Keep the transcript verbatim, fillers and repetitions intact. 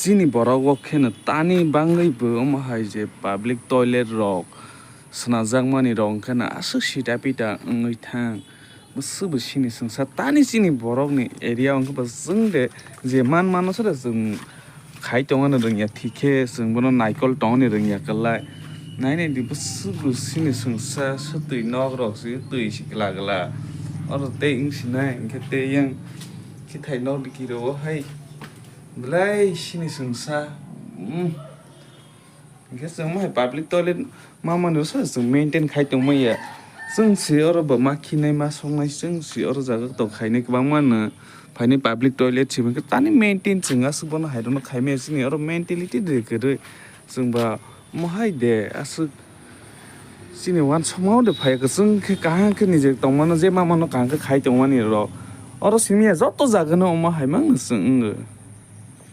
Chini borok o kheno tani bangwi bo omo hai je public toilet rok swnajakmani rok wngkheno aswk sita pita wngwi thang. Bwswk bo sini swngsa tani chini borokni area o wngkhe bo chwng de je man mano sore chwng khai tongmani rwngya thik khe chwng bono naikol tongmani rwngya kwlai. Nai nai di bwswk bo sini swngsa swtwi nok rok se twi se gla gla. Oro tei wng sinai hwnkhe tei yang khe thai nok dikiro hai. Belai sini swngsa, mm. Hwnkhe chwng mohai public toilet ma manwi se chwng maintain khai tongmaya. Chwng se oro bo ma khinai ma songnai chwng se oro jaga tong khainai kwbangma no phainai public toilet se hwnkhe tani maintain chwng aswk bono hai rokno khaimaya chini oro mentality de kwrwi chwng ba mohai de aswk. Chini uansukmao de phai kwchwng khe kaham khe nijek tongmano je mamano kaham khe khai tongmani rok. Oro simiya joto jagano omo hai mangno chwng wngo.